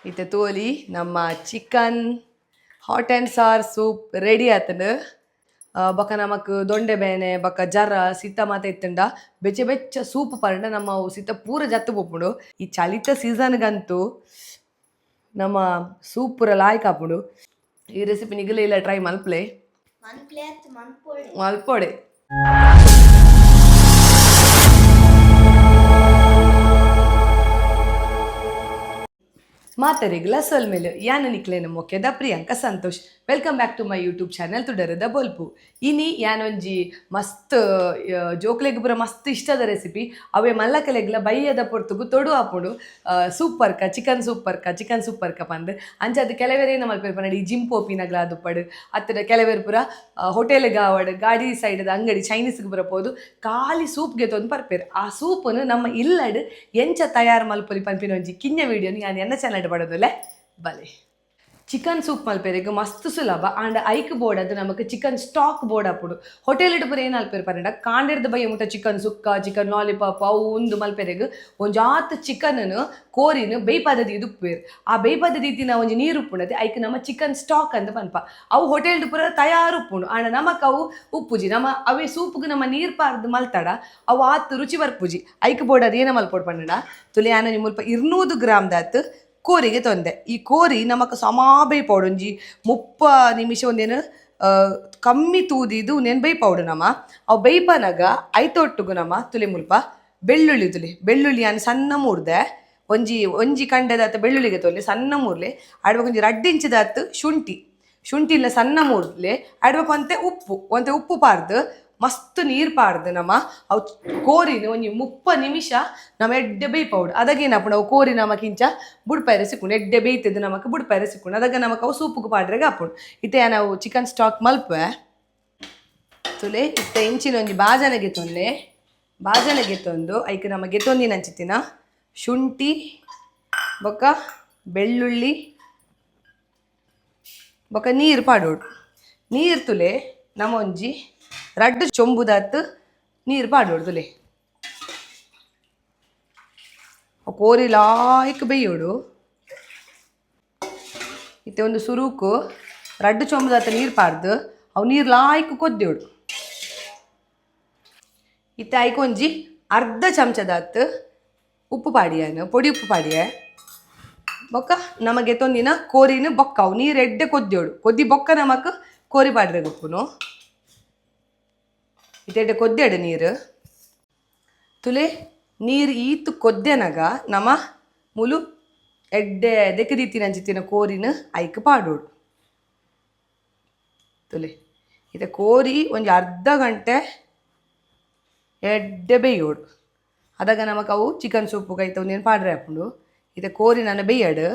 ಇತ್ತೆ ತೋಲಿ ನಮ್ಮ chicken hot and sour soup ready ಆತಂಡ್. ಬೊಕ ನಮಕ್ ದೊಂಡೆ ಬೇನೆ ಬೊಕ ಜರ ಸಿತ ಮಾತ ಇತ್ತುಂಡ ಬೆಚ್ಚ ಬೆಚ್ಚ ಸೂಪ್ ಪರಂಡ ನಮ್ಮ ಅವು ಸಿತ ಪೂರ ಜತ್ತು ಪೋಪುಂಡು. ಈ ಚಳಿತ ಸೀಸನ್ಗಂತೂ ನಮ್ಮ ಸೂಪ್ ಪೂರ ಲಾಯ್ಕ್ ಆಪುಂಡು. ಈ ರೆಸಿಪಿ ನಿಗಲ ಇಲ್ಲ ಟ್ರೈ ಮಲ್ಪ್ಲೆ. ಮನ್ಪ್ಲೆ ಅತ್ ಮನ್ಪೊಡೆ. ಮಲ್ಪೊಡೆ. ಮಾತರಿಗ್ಲ ಸೊಲ್ಮೆಲು ಯಾನ ನಿಕ್ಲೇನ ಮೊಕ್ಕೆದ Priyanka Santosh. Welcome back to my YouTube channel ತುಡರದ ಬೊಲ್ಪು. ಇನಿ ಯಾನೊಂಜಿ ಮಸ್ತ್ ಜೋಕ್ಲೆಗ್ ಪೂರ ಮಸ್ತ್ ಇಷ್ಟದ ರೆಸಿಪಿ, ಅವೇ ಮಲ್ಲಕಲೆಗ್ಲ ಬಯ್ಯದ ಪೊರ್ತುಗು ತೊಡು ಆಪುಂಡು. ಸೂಪರ್ಕ ಚಿಕನ್ ಸೂಪರ್ಕ ಚಿಕನ್ ಸೂಪರ್ಕ ಪಂದ್ ಅಂಚಾದ್ ಕೆಲವೆರ್ ಏನ ಮಲ್ಪೆರ್ ಪಂಡ ಈ ಜಿಮ್ ಪೋಪಿನಗ್ಲ ಆದುಪ್ಪಡು ಅತ್ತಡ ಕೆಲವೆರ್ ಪೂರ ಹೋಟೆಲ್ಗ್ ಆವಡ್ ಗಾಡಿ ಸೈಡ್ದ ಅಂಗಡಿ ಚೈನೀಸ್ಗ್ ಪೂರ ಪೋದು ಖಾಲಿ ಸೂಪ್ ಗೆತೊಂದು ಪರ್ಪೆರ್. ಆ ಸೂಪುನು ನಮ್ಮ ಇಲ್ಲಡ್ ಎಂಚ ತಯಾರು ಮಲ್ಪೊಲಿ ಪನ್ಪಿನ ಒಂಜಿ ಕಿನ್ಯ ವಿಡಿಯೋನು ಯಾನ್ ಎನ್ನ ಚಾನಲ್ ಪಡೋದಲ್ಲೇ ಬಲೆ. ಚಿಕನ್ ಸೂಪ್ ಮಲ್ಪೆರೆಗ್ ಮಸ್ತ್ ಸುಲಭ ಆಂಡ ಐಕ್ ಬೋರ್ಡ್ ಅದು ನಮಕ್ chicken stock board ಆಪುಂಡು. ಹೋಟೆಲ್ ಪೂರ ಏನ್ ಅಲ್ಪೆರ್ ಪಂಡ ಕಾಂಡೆರ್ದ ಬಯ್ಯ ಮುಟ್ಟ ಚಿಕನ್ ಸುಕ್ಕ ಚಿಕನ್ ಲಾಲಿಪಾಪ್ ಅವು ಉಂದು ಮಲ್ಪೆರೆಗ್ ಒಂಜಾತ್ ಚಿಕನ್ ಕೋರಿನ್ ಬೇಯ್ಪಾದ ದೀದ್ ಉಪ್ಪುವೆರ್. ಆ ಬೇಯ್ಪಾದ ದೀತಿನ ಒಂಜಿ ನೀರು ಉಪ್ಪುಂಡತೆ, ಐಕ್ ನಮ್ಮ ಚಿಕನ್ ಸ್ಟಾಕ್ ಅಂದ್ ಪನ್ಪ. ಅವು ಹೋಟೆಲ್ ಪೂರ ತಯಾರು ಉಪ್ಪುಂಡು ಆಂಡ ನಮಕ್ ಅವು ಉಪ್ಪುಜಿ. ನಮ್ಮ ಅವೇ ಸೂಪ್ಗ್ ನಮ್ಮ ನೀರ್ ಪಾರ್ದ್ ಮಲ್ತಡ ಅವು ಆತ್ ರುಚಿ ಬರ್ಪುಜಿ. ಐಕ್ ಬೋರ್ಡ್ ಅದು ಏನ ಮಲ್ಪೊಡು ಪಂಡ ತುಲೆ ಯಾನ ಮುಲ್ಪ 200 ಗ್ರಾಮ್ ದಾತ್ ಕೋರಿಗೆ ತೊಂದೆ. ಈ ಕೋರಿ ನಮಕ್ ಸಮಾ ಬೇಯ್ಪೊಡು. ಒಂಜಿ 30 ನಿಮಿಷ ಒಂದೇನು ಕಮ್ಮಿ ತೂದಿದ್ದು ಒಂದೇನು ಬೇಯ್ಪೊಡು ನಮ. ಅವು ಬೇಯ್ಪನಗ ಐತೊಟ್ಟುಗು ನಮ ತುಲೆ ಮುಲ್ಪ ಬೆಳ್ಳುಳ್ಳಿ ತುಲೆ ಬೆಳ್ಳುಳ್ಳಿ ಯಾನ್ ಸಣ್ಣ ಮೂರ್ದೆ. ಒಂಜಿ ಒಂಜಿ ಕಂಡೆದಾತ್ ಬೆಳ್ಳುಳ್ಳಿಗೆ ತೊಲೆ ಸಣ್ಣ ಮೂರ್ಲೆ. ಆಡ್ಬೇಕು ಒಂಜಿ 2 ಇಂಚಿದಾತ್ ಶುಂಠಿ, ಶುಂಠಿ ಇಲ್ಲ ಸಣ್ಣ ಮೂರ್ಲೆ. ಆಡ್ಬೇಕು ಒಂತೆ ಉಪ್ಪು, ಒಂತೆ ಉಪ್ಪು ಪಾರ್ದು ಮಸ್ತ್ ನೀರು ಪಾರ್ದು ನಮ ಅವು ಕೋರಿನ ಒಂಜಿ 30 ನಿಮಿಷ ನಮ್ಮ ಎಡ್ಡೆ ಬೇಯ್ಪೊಡು. ಅದಾಗ ಏನಪ್ಪುಂಡು, ಅವು ಕೋರಿ ನಮಕ್ ಇಂಚ ಬುಡ್ಪಾಯರೆ ಸಿಕ್ಕುಂಡು. ಎಡ್ಡೆ ಬೇಯ್ತದೆ ನಮಕ್ ಬುಡ್ಪಾಯರೆ ಸಿಕ್ಕುಂಡು. ಅದಾಗ ನಮಕ್ ಅವು ಸೂಪುಗು ಪಾಡ್ರೆಗ್ ಆಪುಂಡು. ಇತ್ತೆ ನಾವು ಚಿಕನ್ ಸ್ಟಾಕ್ ಮಲ್ಪೆ ತುಲೆ. ಇತ್ತೆ ಇಂಚಿನ ಒಂಜಿ ಬಾಜನ ಗೆತೊನ್ನೆ. ಬಾಜನ ಗೆತೊಂದು ಐಕ್ ನಮ ಗೆತೊಂದಿನ ಅಂಚಿತ್ತಿನ ಶುಂಠಿ ಬೊಕ್ಕ ಬೆಳ್ಳುಳ್ಳಿ ಬೊಕ್ಕ ನೀರು ಪಾಡೋಡು. ನೀರು ತುಲೆ ನಮ್ಮ ಒಂಜಿ 2 ಚೊಂಬುದಾತ್ ನೀರು ಪಾಡೋಡು ತುಲೆ. ಕೋರಿ ಲಾಯ್ಕ್ ಬೇಯೋಡು. ಇತ್ತೆ ಒಂದು ಸುರುಕು 2 ಚೊಂಬುದಾತ್ ನೀರು ಪಾಡ್ದು ಅವು ನೀರು ಲಾಯ್ಕ್ ಕೊದ್ದೋಡು. ಇತ್ತೆ ಐಕ್ ಒಂಜಿ ಅರ್ಧ ಚಮಚದಾತ್ ಉಪ್ಪು ಪಾಡಿಯನು, ಪೊಡಿ ಉಪ್ಪು ಪಾಡಿಯೆ. ಬೊಕ್ಕ ನಮಗೆ ತೊಂದಿನ ಕೋರಿನ ಬೊಕ್ಕ ಅವು ನೀರು ಎಡ್ಡೆ ಕೊದ್ದೋಡು. ಕೊದ್ದಿ ಬೊಕ್ಕ ನಮಕ್ ಕೋರಿ ಪಾಡ್ರೆ ಉಪ್ಪುನು. ಇತ್ತೆ ಕೊದ್ದೆಡು ನೀರು ತುಲೆ. ನೀರು ಈತ್ ಕೊದ್ದೆನಗ ನಮ ಮುಲು ಎಡ್ಡೆ ದೆಕ್ಕಿದೀತಿನ ಅಂಚಿತ್ತಿನ ಕೋರಿನ ಐಕ್ ಪಾಡೋಡು ತುಲೆ. ಇತ್ತೆ ಕೋರಿ ಒಂಜಿ ಅರ್ಧ ಗಂಟೆ ಎಡ್ಡೆ ಬೇಯೋಡು. ಅದಾಗ ನಮಕ್ ಅವು ಚಿಕನ್ ಸೂಪು ಕೈತ ಒಂದೇನು ಪಾಡ್ರೆ ಆಪುಂಡು. ಇತ್ತೆ ಕೋರಿ ನನ್ನ ಬೇಯಡು.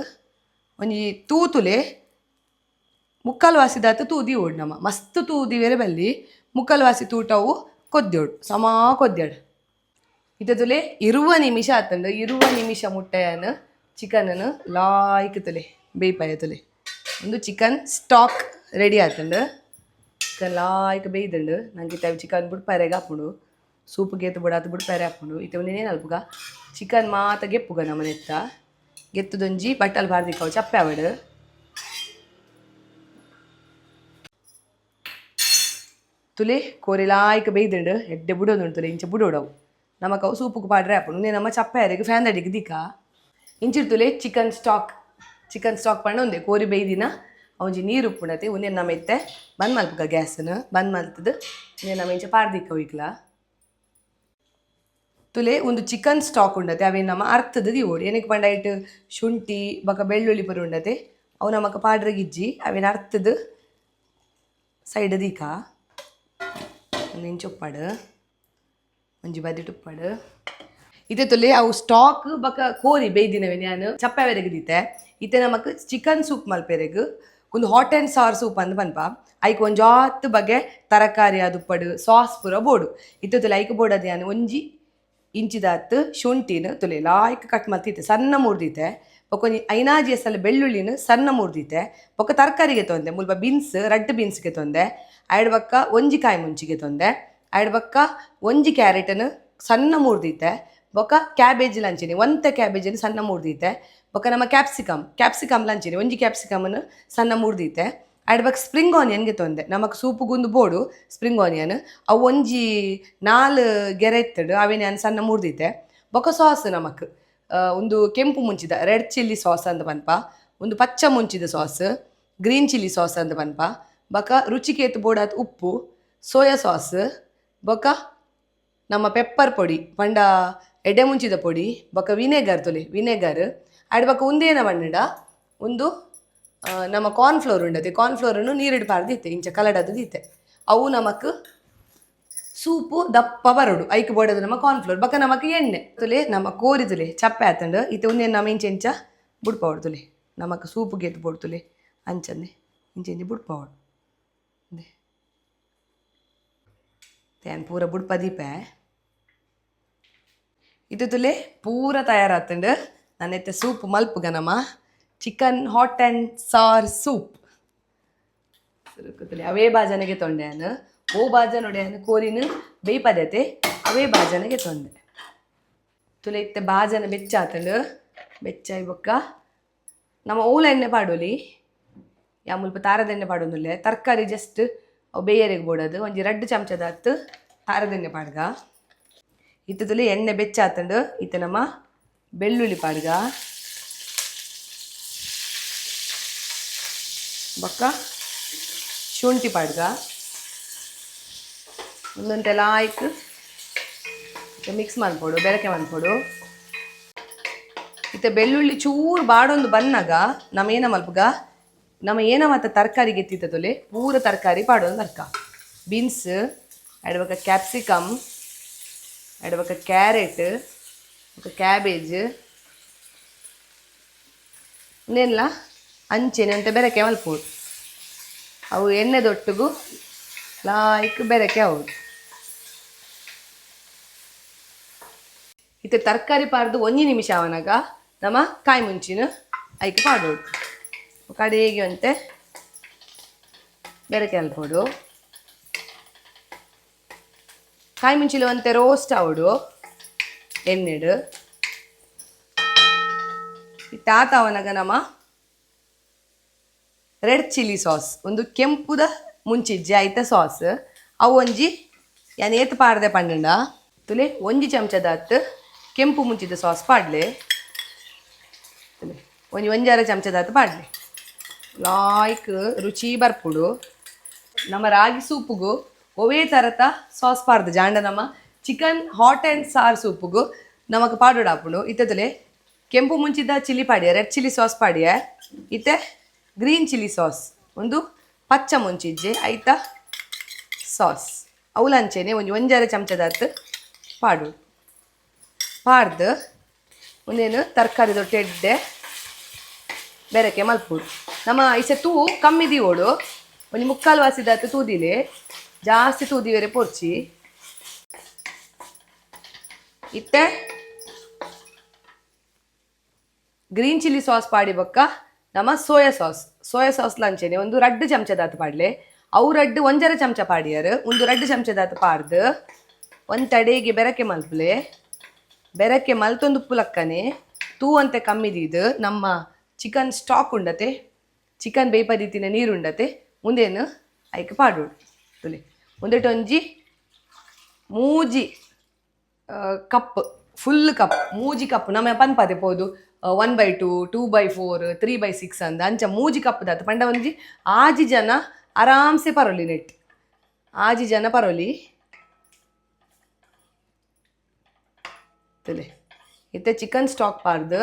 ಒಂಜಿ ತೂತುಲೆ ಮುಕ್ಕಾಲು ವಾಸಿದಾತು ತೂದಿ ಓಡ್ ನಮ. ಮಸ್ತ್ ತೂದಿ ಬೇರೆ ಬಲ್ಲಿ, ಮುಕ್ಕಾಲು ವಾಸಿ ತೂಟವು ಕೊದ್ದೋಡು, ಸಮಾ ಕೊದ್ದಾಡು. ಇತ್ತೆ ತುಲೆ 20 ನಿಮಿಷ ಆತಂಡು. 20 ನಿಮಿಷ ಮುಟ್ಟೆಯನ್ ಚಿಕನನ್ನು ಲಾಯ್ಕ್ ತುಲೆ ಬೇಯ್ಪಾಯ ತುಲೆ. ಒಂದು chicken stock ready ಆತಂಡು. Chicken ಲಾಯ್ಕ್ ಬೇಯ್ದುಂಡು. ನಂಗೆ ಇತ್ತೆ ಚಿಕನ್ ಬುಡ್ಪಾರೆಗ್ ಆಪುಂಡು. ಸೂಪ್ ಗೇತು ಬುಡಾತು ಬುಡ್ಪಾರೆ ಆಪುಂಡು. ಇತ್ತೆ ಒಂದೇನು ಅಲ್ಪುಗ ಚಿಕನ್ ಮಾತ ಗೆಪ್ಪುಗ ನಮನೆತ್ತ ಗೆತ್ತುದೊಂಜಿ ಬಟ್ಟಲ್ ಬಾರ್ದಿಕ್ಕವು ಚಪ್ಪೆ ಆವಡು. ತುಲೆ ಕೋರಿ ಲಾಯ್ಕ್ ಬೇಯ್ದುಂಡು. ಎಡ್ಡೆ ಬುಡೋದುಂಡು ತುಲೆ. ಇಂಚ ಬುಡೋಡವು ನಮಕ್ ಅವು ಸೂಪುಗು ಪಾಡ್ರೆ ಆಪುಂಡು. ನಮ್ಮ ಚಪ್ಪೆ ಆರೆಗ್ ಫ್ಯಾನ್ ಅಡಿಗೆ ದಿಕ್ಕ ಇಂಚಿರ್ತುಲೆ. Chicken stock, chicken stock ಪಂಡ ಒಂದೇ ಕೋರಿ ಬೇಯ್ದಿನ ಒಂಜಿ ನೀರು ಉಪ್ಪುಂಡತೆ. ಒಂದೇ ನಮ್ಮ ಇತ್ತೆ ಬಂದ್ ಮಲ್ಪುಗ ಗ್ಯಾಸನ್ನು ಬಂದ್ ಮಲ್ತದು ಒಂದೇ ನಮ್ಮ ಇಂಚ ಪಾಡ್ದಿಕ್ಕ ಒಯ್ಕ್ಲ ತುಲೆ. ಒಂದು ಚಿಕನ್ ಸ್ಟಾಕ್ ಉಂಡತೆ, ಅವೇನು ನಮ್ಮ ಅರ್ಥದ ದಿವೋಡು. ಏನಕ್ಕೆ ಪಂಡ ಇಟ್ಟು ಶುಂಠಿ ಬೊಕ ಬೆಳ್ಳುಳ್ಳಿ ಪೂರ ಉಂಡತೆ, ಅವು ನಮಕ್ ಪಾಡ್ರೆ ಗಿಜ್ಜಿ. ಅವೇನು ಅರ್ಥದ ಸೈಡ್ ದೀಕ. ಒಂದು ಇಂಚ್ ಉಪ್ಪಾಡು, ಒಂಜಿ ಬದಿಟ್ ಉಪ್ಪಾಡು. ಇತ್ತೆ ತುಲೆ ಅವು ಸ್ಟಾಕ್ ಬೊಕ ಕೋರಿ ಬೇಯ್ದಿನವೆ ನಾನು ಚಪ್ಪೆ ದೀತೆ. ಇತ್ತೆ ನಮಕ್ ಚಿಕನ್ ಸೂಪ್ ಮಲ್ಪೆರೆಗ್ ಒಂದು hot and sir soup ಅಂದ್ ಪನ್ಪ. ಐಕ್ ಒಂಜಾತ್ ಬಗೆ ತರಕಾರಿ ಆದುಪ್ಪಡು ಸಾಸ್ ಪೂರ ಬೋಡು. ಇತ್ತೆ ತುಲೆ ಐಕ್ ಬೋಡದು ಯಾನ್ ಒಂಜಿ ಇಂಚಿದಾತ್ ಶುಂಠಿನ ತುಲೆ ಲಾಯ್ಕ್ ಕಟ್ ಮಲ್ತಿತ್ತೆ, ಸಣ್ಣ ಮುರ್ದಿತ್ತೆ. ಬೊಕ ಒಂಜಿ ಐನಾಜಿ ಎಸಲ್ ಬೆಳ್ಳುಳ್ಳಿನ ಸಣ್ಣ ಮುರ್ದಿತ್ತೆ. ಬೊಕ ತರಕಾರಿಗೆ ತೊಂದೆ ಮುಲ್ಪ ಬೀನ್ಸ್, ರಡ್ಡ್ ಬೀನ್ಸ್ಗೆ ತೊಂದೆ. ಐಡ್ ಬೊಕ್ಕ ಒಂಜಿ ಕಾಯಿ ಮುಂಚಿಗೆ ತೊಂದೆ. ಐಡ್ ಬೊಕ್ಕ ಒಂಜಿ ಕ್ಯಾರೆಟನ್ನು ಸಣ್ಣ ಮುರ್ದಿತ್ತೆ. ಬೊಕ್ಕ ಕ್ಯಾಬೇಜ್ ಲಂಚಿನಿ ಒಂತೆ ಕ್ಯಾಬೇಜ್ ಸಣ್ಣ ಮೂರ್ದಿತ್ತೆ. ಬೊಕ್ಕ ನಮ್ಮ ಕ್ಯಾಪ್ಸಿಕಮ್, ಕ್ಯಾಪ್ಸಿಕಮ್ ಲಂಚಿನಿ ಒಂಜಿ ಕ್ಯಾಪ್ಸಿಕಮ್ನ ಸಣ್ಣ ಮೂರ್ದಿತ್ತೆ. ಆಯ್ಡ್ ಬೊಕ್ಕ ಸ್ಪ್ರಿಂಗ್ ಆನಿಯನ್ಗೆ ತೊಂದೆ. ನಮಕ್ ಸೂಪುಗುಂದು ಬೋಡು ಸ್ಪ್ರಿಂಗ್ ಆನಿಯನ್. ಅವು ಒಂಜಿ ನಾಲ್ ಗೆರೆ ಇತ್ತಡು, ಅವೇನು ಯಾನ್ ಸಣ್ಣ ಮೂರ್ದಿತ್ತೆ. ಬೊಕ್ಕ ಸಾಸ್ ನಮಕ್ ಒಂದು ಕೆಂಪು ಮುಂಚಿದ red chilli sauce ಅಂತ ಪನ್ಪ, ಒಂದು ಪಚ್ಚ ಮುಂಚಿದ sauce, green chilli sauce ಅಂತ ಪನ್ಪ. ಬೊಕ್ಕ ರುಚಿಕೇತು ಬೋಡಾತ್ ಉಪ್ಪು, ಸೋಯಾ ಸಾಸ್, ಬೊಕ್ಕ ನಮ್ಮ ಪೆಪ್ಪರ್ ಪೊಡಿ ಪಂಡ ಎಡೆ ಮುಂಚಿದ ಪೊಡಿ, ಬೊಕ್ಕ ವಿನೆಗರ್ ತುಲೆ ವಿನೆಗರ್. ಆಯ್ಡ್ ಬೊಕ್ಕ ಉಂದೇನ ಪಂಡ ಒಂದು ನಮ್ಮ ಕಾರ್ನ್ಫ್ಲೋರ್ ಉಂಡತೆ. ಕಾರ್ನ್ಫ್ಲೋರನ್ನು ನೀರಿಡು ಪಾರ್ದಿತ್ತೆ, ಇಂಚ ಕಲಡದು ದೀತೆ. ಅವು ನಮಕ್ ಸೂಪು ದಪ್ಪ ಬರೋಡು, ಐಕ್ ಬೋಡದು ನಮ್ಮ ಕಾರ್ನ್ಫ್ಲೋರ್. ಬೊಕ್ಕ ನಮಕ್ ಎಣ್ಣೆ ತುಲೆ. ನಮ್ಮ ಕೋರಿ ತುಲೆ ಚಪ್ಪೆ ಆತಂಡು. ಇತ್ತೆ ಉಂದೇನು ನಮ್ಮ ಇಂಚ ಇಂಚ ಬುಡ್ಪಾವಡು ತುಲೆ. ನಮಕ್ ಸೂಪು ಗೇತು ಬೋಡು ತುಲೆ ಅಂಚನೆ ಇಂಚ ಇಂಚ ಬುಡ್ಪಾವಡು. ತೇನ್ ಪೂರ ಬುಡ್ಪ ದೀಪೆ. ಇದು ತುಲೆ ಪೂರ ತಯಾರಾತಂಡು. ನನ್ನೈತೆ ಸೂಪ್ ಮಲ್ಪುಗ ನಮ್ಮ chicken hot and sour soup. ತುಲೆ ಅವೇ ಬಾಜನಗೆ ತೊಂಡೆನು. ಓ ಬಾಜನೊಡೆಯನು ಕೋರಿನ ಬೇಯ್ಪದೈತೆ, ಅವೇ ಬಾಜನಗೆ ತೊಂಡೆ ತುಲೆ. ಇತ್ತೆ ಬಾಜನ ಬೆಚ್ಚ ಆತಂಡು. ಬೆಚ್ಚಾಯಿ ಬೊಕ್ಕ ನಮ್ಮ ಓಲ ಎಣ್ಣೆ ಪಾಡೋಲಿ. ಯಾ ಮುಲ್ಪ ತಾರದೆಣ್ಣೆ ಪಾಡೊಂದುಲ್ಲೆ. ತರಕಾರಿ ಜಸ್ಟ್ ಅವು ಬೇಯರಿಗೆ ಬೋಡದು. ಒಂಜಿ ರಡ್ಡು ಚಮಚದ ಹತ್ತು ತಾರದೆಣ್ಣೆ ಪಾಡ್ಗ. ಇತ್ತೆ ತುಲೆ ಎಣ್ಣೆ ಬೆಚ್ಚ ಆತಂಡು. ಇತ್ತೆ ನಮ್ಮ ಬೆಳ್ಳುಳ್ಳಿ ಪಾಡ್ಗ, ಬೊಕ್ಕ ಶುಂಠಿ ಪಾಡ್ಗ. ಒಂದೊಂದೆಲ್ಲ ಆಯ್ತು ಮಿಕ್ಸ್ ಮಲ್ಪೊಡು, ಬೆರಕೆ ಮಲ್ಪೊಡು. ಇತ್ತೆ ಬೆಳ್ಳುಳ್ಳಿ ಚೂರು ಬಾಡೊಂದು ಬನ್ನಾಗ ನಮ್ಮ ಏನ ಮಲ್ಪುಗ, ನಮ್ಮ ಏನ ಮತ್ತೆ ತರಕಾರಿ ಗೆತ್ತಿತ್ತದೊಲೆ ಪೂರ ತರಕಾರಿ ಪಾಡೊಂದು ಬರ್ಕ. ಬೀನ್ಸ್, ಎಡಬಕ ಕ್ಯಾಪ್ಸಿಕಮ್, ಎಡಬಕ ಕ್ಯಾರೆಟ್, ಬೊಕ ಕ್ಯಾಬೇಜ್, ಇನ್ನೇನಿಲ್ಲ. ಅಂಚೆನೆ ಅಂತ ಬೆರಕೆ ಮಲ್ಪೊಡು. ಅವು ಎಣ್ಣೆದೊಟ್ಟಿಗೂ ಲಾಯ್ಕ್ ಬೆರಕೆ ಅವು. ಇತ್ತೆ ತರಕಾರಿ ಪಾರ್ದು ಒಂಜಿ ನಿಮಿಷ ಅವನಾಗ ನಮ್ಮ ಕಾಯಿ ಮುಂಚಿನ ಐಕ್ ಪಾಡೋಡು. ಕಡೆಗೆ ಅಂತೆ ಬೆರಕೆ ಅಲ್ಪೋಡು. ಕಾಯಿ ಮುಂಚಿಲು ಅಂತೆ ರೋಸ್ಟ್ ಆವಡು ಎಣ್ಣೆಡು. ತಾತ ಅವನಾಗ ನಮ್ಮ red chilli sauce, ಒಂದು ಕೆಂಪುದ ಮುಂಚಿಜ್ಜಿ ಐತ ಸಾಸ್. ಅವು ಒಂಜಿ ಯಾನ್ ಏತ್ ಪಾಡ್ದೆ ಪಂಡಂಡ ತುಲೆ ಒಂಜಿ ಚಮಚದಾತ್ ಕೆಂಪು ಮುಂಚಿದ ಸಾಸ್ ಪಾಡ್ಲೆ. ತುಲೆ ಒಂಜಿ ಒಂಜಾರ ಚಮಚದಾತ್ ಪಾಡ್ಲೆ. ಲಾಯ್ಕ್ ರುಚಿ ಬರ್ಪುಡು. ನಮ್ಮ ರಾಗಿ ಸೂಪುಗು ಒವೇ ತರತ ಸಾಸ್ ಪಾಡ್ದು ಜಾಂಡ ನಮ್ಮ chicken hot and ಸಾರ್ ಸೂಪುಗು ನಮಕ್ ಪಾಡೋಡಾಪುಂಡು. ಇತ್ತದಲೆ ಕೆಂಪು ಮುಂಚಿದ ಚಿಲ್ಲಿ ಪಾಡಿಯ, red chilli sauce ಪಾಡಿಯ. ಇತ್ತೆ green chilli sauce, ಒಂದು ಪಚ್ಚ ಮುಂಚಿಜ್ಜೆ ಐತ ಸಾಸ್. ಅವುಲಂಚೆನೆ ಒಂಜಿ ಒಂಜಾರ ಚಮಚದಾತ್ ಪಾಡು. ಪಾಡ್ದು ಒಂದೇನು ತರಕಾರಿ ದೊಡ್ಡ ಎಡ್ಡೆ ಬೆರಕೆ ಮಲ್ಪುಡು. ನಮ್ಮ ಇಸೆ ತೂ ಕಮ್ಮಿ ದೀವೋಡು, ಒಂಜಿ ಮುಕ್ಕಾಲು ವಾಸಿದಾತ್ ತೂದಿಲೆ. ಜಾಸ್ತಿ ತೂದಿವೆರೆ ಪೊರ್ಚಿ. ಇತ್ತೆ green chilli sauce ಪಾಡಿ ಬೊಕ್ಕ ನಮ್ಮ soya sauce. Soya sauce ಲಂಚೆನೆ ಒಂದು ರಡ್ಡು ಚಮಚದಾತ್ ಪಾಡ್ಲೆ. ಅವು ರಡ್ಡು ಒಂಜರ ಚಮಚ ಪಾಡಿಯರು, ಒಂದು ರಡ್ಡು ಚಮಚದಾತ್ ಪಾಡ್ದು ಒಂದು ತಡೆಗೆ ಬೆರಕೆ ಮಲ್ಪುಲೆ. ಬೆರಕೆ ಮಲ್ತೊಂದು ಪುಲಕ್ಕನೆ ತೂ ಅಂತೆ ಕಮ್ಮಿದೀದು ನಮ್ಮ ಚಿಕನ್ ಸ್ಟಾಕ್ ಉಂಡತೆ, ಚಿಕನ್ ಬೇಯ್ಪದಿತ್ತಿನ ನೀರು ಉಂಡತೆ, ಮುಂದೇನು ಐಕ್ ಪಾಡೋಡು. ತುಲೆ ಒಂದೆಟೊಂಜಿ ಮೂಜಿ cup, full cup, ಮೂಜಿ ಕಪ್. ನಮ್ಮ ಪನ್ಪದೆ ಪೋದು 1/2, 2/4, 3/6 ಅಂದ. ಅಂಚ ಮೂಜಿ ಕಪ್ ದಾತ್ ಪಂಡ ಒಂಜಿ ಆಜಿ ಜನ ಆರಾಮ್ಸೆ ಪರೋಲಿ ನೆಟ್, ಆಜಿ ಜನ ಪರೋಲಿ. ತುಲೆ ಇತ್ತೆ ಚಿಕನ್ ಸ್ಟಾಕ್ ಪಾರ್ದು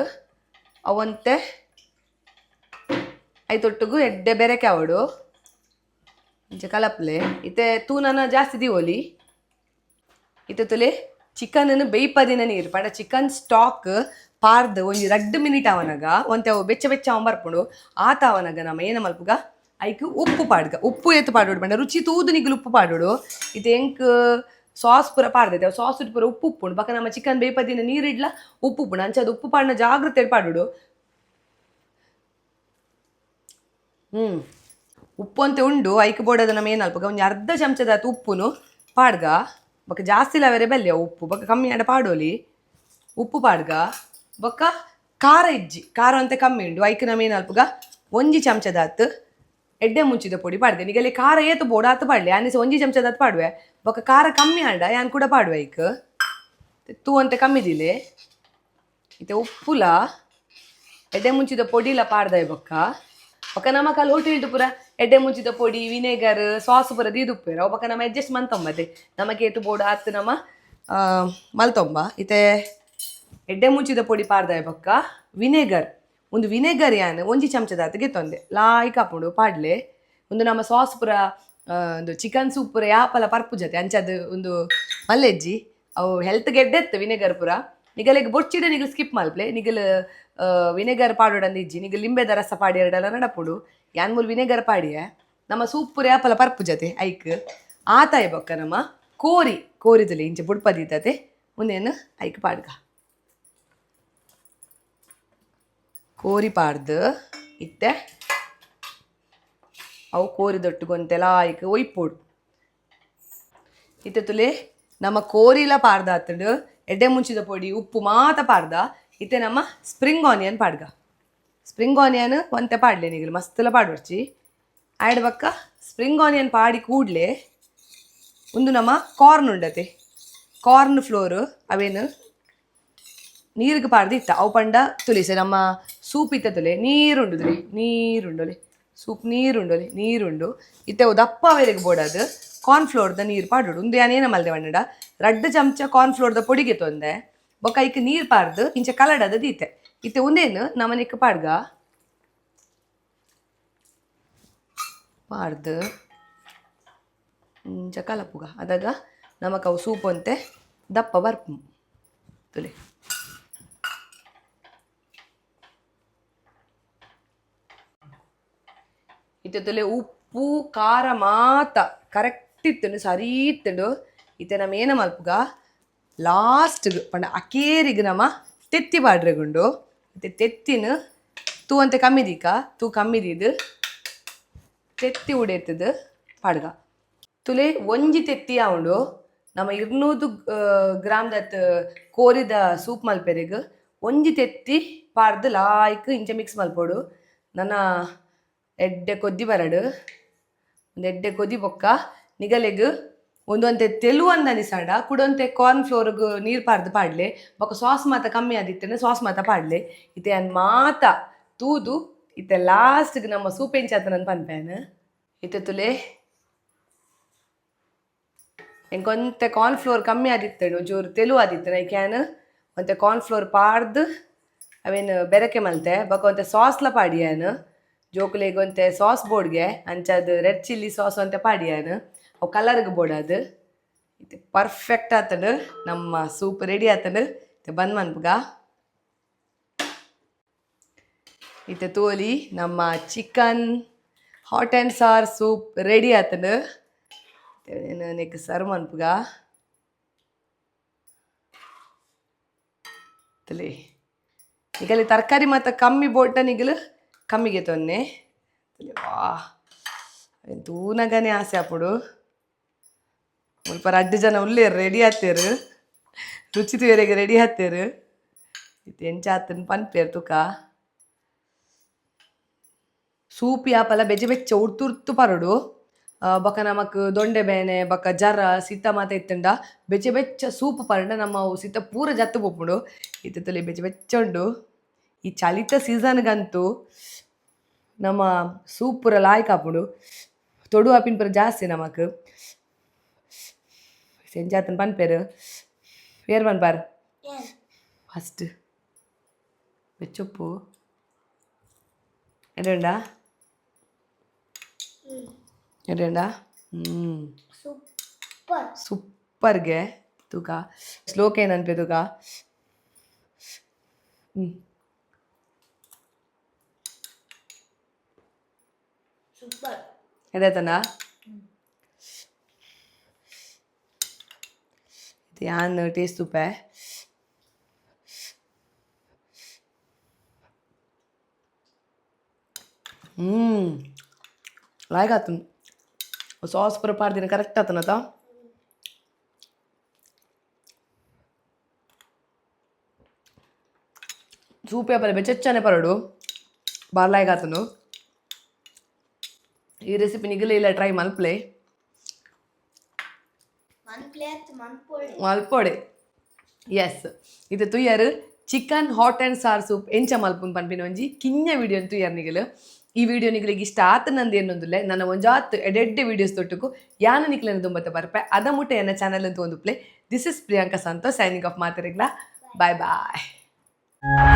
ಅವಂತೆ ಐತೊಟ್ಟುಗು ಎಡ್ಡೆ ಬೆರಕೆ ಅವಡು. ಇಂಚ ಕಲಪ್ಲೆ. ಇತ್ತೆ ತೂನನ ಜಾಸ್ತಿ ದೀವೊಲಿ. ಇತ್ತೆ ತುಲೆ ಚಿಕನ್ ಬೇಯ್ಪದಿನ ನೀರು ಪಂಡ ಚಿಕನ್ ಸ್ಟಾಕ್ ಪಾರ್ದ್ ಒಂಜಿ ರಡ್ಡ್ ಮಿನಿಟ್ ಅವನಗ ಒಂತೆ ಅವು ಬೆಚ್ಚ ಬೆಚ್ಚ ಅವ ಬರ್ಪುಂಡು. ಆತ ಅವನಗ ನಮ್ಮ ಏನ ಮಲ್ಪುಗ, ಐಕ್ ಉಪ್ಪು ಪಾಡ್ಗ. ಉಪ್ಪು ಏತ್ ಪಾಡೋಡು ಪಂಡ ರುಚಿ ತೂದು ನಿಗುಲು ಉಪ್ಪು ಪಾಡೋಡು. ಇತ್ತೆ ಎಂಕ್ ಸಾಸ್ ಪೂರ ಪಾಡ್ದೈತೆ, ಅವು ಸಾಸ್ ಪೂರ ಉಪ್ಪು ಉಪ್ಪುಂಡು. ಬೊಕ ನಮ್ಮ ಚಿಕನ್ ಬೇಯ್ಪದಿನ ನೀರಿಡ್ಲ ಉಪ್ಪು ಉಪ್ಪುಂಡು. ಅಂಚ ಅದು ಉಪ್ಪು ಪಾಡ್ನ ಜಾಗ್ರತೆ ಪಾಡೋಡು. ಉಪ್ಪು ಅಂತ ಉಂಡು. ಐಕ್ ಬೋಡದ ನಮ್ಮ ಏನು ಅಲ್ಪ ಒಂಜಿ ಅರ್ಧ ಚಮಚದ ಉಪ್ಪುನು ಪಾಡ್ಗ. ಬೊಕ ಜಾಸ್ತಿ ಲವೆರೆ ಬಲ್ಲೆ ಉಪ್ಪು, ಬೊಕ ಕಮ್ಮಿ ಆಂಡ ಪಾಡೋಲಿ. ಉಪ್ಪು ಪಾಡ್ಗ. ಬೊಕ್ಕ ಖಾರ ಇಜ್ಜಿ, ಖಾರ ಅಂತ ಕಮ್ಮಿ ಉಂಡು. ಐಕ್ ನಮ್ಮ ಏನಾಲ್ಪುಗ ಒಂಜಿ ಚಮಚದಾತ್ ಎಡ್ಡೆ ಮುಂಚಿದ ಪೊಡಿ ಪಾಡ್ದೆ. ನಿಗಲಿ ಖಾರ ಏತು ಬೋಡ ಆತು ಪಾಡ್ಲೆ. ಆನಿಸ ಒಂಜಿ ಚಮಚದಾತ್ ಪಾಡುವೆ. ಬೊಕ್ಕ ಖಾರ ಕಮ್ಮಿ ಆಂಡ ಯಾನ್ ಕೂಡ ಪಾಡುವೆ. ಐಕ್ ತೂ ಅಂತ ಕಮ್ಮಿದಿಲೆ. ಇತ್ತೆ ಉಪ್ಪುಲ ಎಡ್ಡೆ ಮುಂಚಿದ ಪೊಡಿಲ ಪಾಡ್ದಾಯ್. ಬೊಕ್ಕ ಬೊಕ್ಕ ನಮ್ಮ ಕಾಲ್ ಹೋಟೆಲ್ ಪೂರ ಎಡ್ಡೆ ಮುಂಚಿದ ಪೊಡಿ, ವಿನೆಗರ್, ಸಾಸ್ ಪೂರ ದೀದುಪ್ಪೇರು ಅವು. ಬೊಕ್ಕ ನಮ್ಮ ಅಡ್ಜಸ್ಟ್ ಮಂತೊಂಬತೆ, ನಮಗೆ ಏತು ಬೋಡು ಆತು ನಮ್ಮ ಮಲ್ತೊಂಬ. ಇತ್ತೆ ಎಡ್ಡೆ ಮುಂಚಿದ ಪೊಡಿ ಪಾಡ್ದಾಯ್. ಬೊಕ್ಕ ವಿನೆಗರ್, ಒಂದು ವಿನೆಗರ್ ಯಾನ್ ಒಂಜಿ ಚಮಚದಾತ್ ಗೆತ್ತೊಂದೆ. ಲಾಯ್ಕ್ ಆಪುಂಡು, ಪಾಡ್ಲೆ. ಒಂದು ನಮ್ಮ ಸಾಸ್ ಪೂರ ಒಂದು ಚಿಕನ್ ಸೂಪ್ ಪೂರ ಯಾಪಲ ಪರ್ಪು ಜೊತೆ ಅಂಚದು ಒಂದು ಮಲ್ಲೆಜ್ಜಿ. ಅವು ಹೆಲ್ತ್ ಗೆಡ್ಡೆತ್ತು ವಿನೆಗರ್ ಪೂರ. ನಿಗಲೆಗ್ ಬೊಚ್ಚಿಡ ನಿಗಲ್ ಸ್ಕಿಪ್ ಮಲ್ಪ್ಲೆ. ನಿಗಲ್ ವಿನೆಗರ್ ಪಾಡೋಡಂದು ಇಜ್ಜಿ. ನಿಗಲ್ ಲಿಂಬೆದ ರಸ ಪಾಡಿ ಎರಡಲ್ಲ ನಡಪುಡು. ಯಾನ್ ಮೂಲು ವಿನೆಗರ್ ಪಾಡಿಯೆ. ನಮ್ಮ ಸೂಪ್ ಪೂರ ಯಾಪಲ ಪರ್ಪು ಜೊತೆ ಐಕ್ ಆತಾಯ. ಬೊಕ್ಕ ನಮ್ಮ ಕೋರಿ ಕೋರಿದಲ್ಲಿ ಇಂಚೆ ಬುಡ್ಪದೀತತೆ, ಮುಂದೇನು ಐಕ್ ಪಾಡ್ಗ. ಕೋರಿ ಪಾಡ್ದು ಇತ್ತೆ ಅವು ಕೋರಿ ದೊಟ್ಟುಗೊಂತೆಲ್ಲ ಐಕ್ ಒಯ್ಪೊಡು. ಇತ್ತೆ ತುಲೆ, ನಮ್ಮ ಕೋರಿಲ ಪಾಡ್ದಾತುಂಡು, ಎಡ್ಡೆ ಮುಂಚಿದ ಪೊಡಿ, ಉಪ್ಪು ಮಾತ ಪಾಡ್ದ. ಇತ್ತೆ ನಮ್ಮ ಸ್ಪ್ರಿಂಗ್ ಆನಿಯನ್ ಪಾಡ್ಗ. ಸ್ಪ್ರಿಂಗ್ ಆನಿಯನ್ ಒಂತೆ ಪಾಡ್ಲೆ ನಿಗಲು, ಮಸ್ತುಲ ಪಾಡೊಡ್ಚಿ. ಆಯ್ಡ್ ಬಕ್ಕ ಸ್ಪ್ರಿಂಗ್ ಆನಿಯನ್ ಪಾಡಿ ಕೂಡ್ಲೆ ಒಂದು ನಮ್ಮ ಕಾರ್ನ್ ಉಂಡತೆ, ಕಾರ್ನ್ ಫ್ಲೋರ್, ಅವೇನು ನೀರಿಗೆ ಪಾಡ್ದು ಇತ್ತ. ಅವು ಪಂಡ ತುಲಿಸೆ ನಮ್ಮ ಸೂಪ್ ಇತ್ತ ತುಲೆ, ನೀರುಂಡು ತುಲೆ, ನೀರುಂಡೊಲೆ ಸೂಪ್ ನೀರುಂಡೊಲೆ ನೀರುಂಡು. ಇತ್ತೆ ಅವು ದಪ್ಪ ಅವೆರೆಗ್ ಬೋಡದು ಕಾರ್ನ್ ಫ್ಲೋರ್ದ ನೀರು ಪಾಡೋಡು. ಉಂದು ಯಾನೇನ ಮಲ್ದೆ ಪಂಡ, ರಡ್ಡ್ ಚಮಚ ಕಾರ್ನ್ ಫ್ಲೋರ್ದ ಪೊಡಿಗೆ ತೊಂದೆ. ಬೊಕ್ಕ ಐಕ್ ನೀರು ಪಾಡ್ದು ಇಂಚ ಕಲಡದ ದೀತೆ. ಇತ್ತೆ ಉಂದೇನು ನಮನಿಕ್ ಪಾಡ್ಗ. ಪಾಡ್ದು ಇಂಚ ಕಲಪುಗ. ಅದಾಗ ನಮಕ್ ಅವು ಸೂಪ್ ಅಂತೆ ದಪ್ಪ ಬರ್ಪು ತುಲೆ. ಇತ್ತೆ ತುಲೆ, ಉಪ್ಪು ಖಾರ ಮಾತ ಕರೆಕ್ಟ್ ಇತ್ತುಂಡು, ಸರಿ ಇತ್ತುಂಡು. ಇತ್ತೆ ನಮ್ಮ ಏನ ಮಲ್ಪುಗ, ಲಾಸ್ಟ್ಗ್ ಪಂಡ ಅಕೇರಿಗ್ ನಮ ತೆತ್ತಿ ಪಾಡ್ರೆಗುಂಡು. ಇತ್ತೆ ತೆತ್ತಿನ ತೂ ಅಂತೆ ಕಮ್ಮಿ ದೀಕ, ತೂ ಕಮ್ಮಿ ದೀದು ತೆತ್ತಿ ಉಡೇತದ ಪಾಡ್ಗ. ತುಲೆ, ಒಂಜಿ ತೆತ್ತಿ ಆವುಂಡು. ನಮ್ಮ 200 ಗ್ರಾಮ್ದತ್ ಕೋರಿದ ಸೂಪ್ ಮಲ್ಪೆರೆಗ್ ಒಂಜಿ ತೆತ್ತಿ ಪಾಡ್ದು ಲಾಯ್ಕ್ ಇಂಚ ಮಿಕ್ಸ್ ಮಲ್ಪೊಡು. ನನ ಎಡ್ಡೆ ಕೊದ್ದಿ ಬರಡು. ಒಂದು ಎಡ್ಡೆ ಕೊದಿ ಬೊಕ್ಕ ನಿಗಲೆಗ್ ಒಂದೊಂತೆ ತೆಲು ಅಂದ ಅನಿಸಾಂಡ ಕುಡೊಂತೆ ಕಾರ್ನ್ ಫ್ಲೋರ್ಗ್ ನೀರು ಪಾಡ್ದು ಪಾಡ್ಲೆ. ಬೊಕ್ಕ ಸಾಸ್ ಮಾತ ಕಮ್ಮಿ ಆದಿತ್ತಂಡ ಸಾಸ್ ಮಾತ ಪಾಡ್ಲೆ. ಇತ್ತೆ ಯಾನ್ ಮಾತ ತೂದು ಇತ್ತೆ ಲಾಸ್ಟ್ಗೆ ನಮ್ಮ ಸೂಪ್ ಎಂಚಾತನಂದ್ ಪನ್ಪೇನ್. ಇತ್ತೆ ತುಲೆ, ಎಂಕೊಂತೆ ಕಾರ್ನ್ ಫ್ಲೋರ್ ಕಮ್ಮಿ ಆದಿತ್ತಂಡು, ಒಂಚೂರು ತೆಲು ಆದಿತ್ತು. ಐಕ್ ಯಾನ್ ಒಂತೆ ಕಾರ್ನ್ ಫ್ಲೋರ್ ಪಾಡ್ದು ಅವೇನು ಬೆರಕೆ ಮಲ್ತೆ. ಬೊಕ್ಕ ಒಂತೆ ಸಾಸ್ಲ ಪಾಡಿಯಾನ್. ಜೋಕುಲೆಗ್ ಒಂತೆ ಸಾಸ್ ಬೋಡ್ಗೆ, ಅಂಚಾದ್ ರೆಡ್ ಚಿಲ್ಲಿ ಸಾಸ್ ಒಂತೆ ಪಾಡಿಯಾನ್, ಅವು ಕಲರ್ಗ್ ಬೋಡಾದ್. ಇತ್ತೆ ಪರ್ಫೆಕ್ಟ್ ಆತಂಡು. ನಮ್ಮ ಸೂಪ್ ರೆಡಿ ಆತಂಡು. ಇತ್ತೆ ಬಂದ್ ಮನ್ಪುಗ. ಇತ್ತೆ ತೋಲಿ, ನಮ್ಮ chicken hot and sour soup ready ಆತಂಡು. ನೆಕ್ ಸರ್ವ್ ಮನ್ಪುಗ. ತಲೆ, ನಿಗಲಿ ತರಕಾರಿ ಮಾತ ಕಮ್ಮಿ ಬೋಟ ನಿಗಲು ಕಮ್ಮಿಗೆ ತೊನ್ನೆ. ವಾ, ತೂನಗನೆ ಆಸೆ ಆಪುಡು. ಮುಲ್ಪ ರಡ್ಡ್ ಜನ ಉಲ್ಲೇರು, ರೆಡಿ ಆತೇರು, ರುಚಿ ತೂಯರೆಗ್ ರೆಡಿ ಆತೇರು. ಇತ್ತೆ ಎಂಚ ಆತನ್ ಪನ್ಪೇರು ತುಕ. ಸೂಪ್ ಯಾಪಲ ಬೆಜೆ ಬೆಚ್ಚ ಉರ್ತು ಪರೊಡು. ಬೊಕ ನಮಕ್ ದೊಂಡೆ ಬೇನೆ ಬೊಕ ಜರ ಸೀತ ಮಾತ ಇತ್ತುಂಡ ಬೆಚ್ಚ ಬೆಚ್ಚ ಸೂಪ್ ಪರಂಡ ನಮ್ಮ ಅವು ಸೀತ ಪೂರ ಜತ್ತು ಪೋಪುಂಡು. ಇತ್ತೆ ತುಲೆ, ಬೆಚ್ಚ ಬೆಚ್ಚ ಉಂಡು. ಈ ಚಳಿತ ಸೀಸನ್ಗಂತೂ ನಮ್ಮ ಸೂಪ್ ಪೂರ ಲಾಯ್ಕ್ ಆಪುಂಡು. ತೊಡು ಆಪಿನ ಪೂರ ಜಾಸ್ತಿ ನಮಕ್. ಎಂಚಾತನ್ ಪನ್ಪೇರು? ಏರ್ ಪನ್ಪಾರ್? ಫಸ್ಟ್ ಬೆಚ್ಚೊಪ್ಪು ಎಡ್ಡೆ ಉಂಡಾ? ಎಡ್ಡೆ ಉಂಡಾ? ಹ್ಞೂ. ಸೂಪರ್. ಸೂಪರ್ಗೆ. ತೂಕ, ಶ್ಲೋಕ ಏನನ್ಪೆ ತೂಕ. ಹ್ಞೂ. ಸೂಪರ್. ಎಡ್ಡೆ. ಇದು ಯಾನ್ ಟೇಸ್ಟ್ ತೂಪೆ. ಹ್ಞೂ, ಲಾಯ್ಕ್ ಆತುಂಡು. ಸಾಸ್ ಪೂರ ಪಾಡ್ದಿನ, ಕರೆಕ್ಟ್ ಆತನತ. Soup ಯಾಪಲ ಬೆಚ್ಚನೆ Parrado ಬಾರ್ಲಾಯ್ಗಾತನು. ಈ ರೆಸಿಪಿ ನಿಗಲೆ ಇಲ್ಲ ಟ್ರೈ ಮಲ್ಪ್ಲೆ. ಮನ್ಪ್ಲೆ ಅತ್ ಮನ್ಪೊಡೆ. ಮಲ್ಪೊಡೆ. ಎಸ್, ಇದು ತುಯ್ಯರ್ chicken hot and sour soup ಎಂಚ ಮಲ್ಪುನ್ ಪನ್ಪಿನ ಒಂಜಿ ಕಿഞ്ഞ ವಿಡಿಯೋ ತುಯ್ಯರ್ ನಿಗಲು. ಈ ವಿಡಿಯೋ ನಿಗಲಿಗೆ ಇಷ್ಟ ಆತ ನಂದು ಏನೊಂದುಲ್ಲೆ. ನನ್ನ ಒಂಜಾತ್ ಎಡೆಡ್ಡೆ ವೀಡಿಯೋಸ್ ತೊಟ್ಟುಕು ಯಾನ ನಿಕ್ಲೆನ ದುಂಬತ್ತ ಬರ್ಪೆ. ಅದ ಮುಟ್ಟ ಎನ್ನ ಚಾನಲ್ ಅಂತ ಒಂದು play. This is Priyanka Santosh signing off. ಮಾತಾಡಿಗ್ಲಾ, bye bye.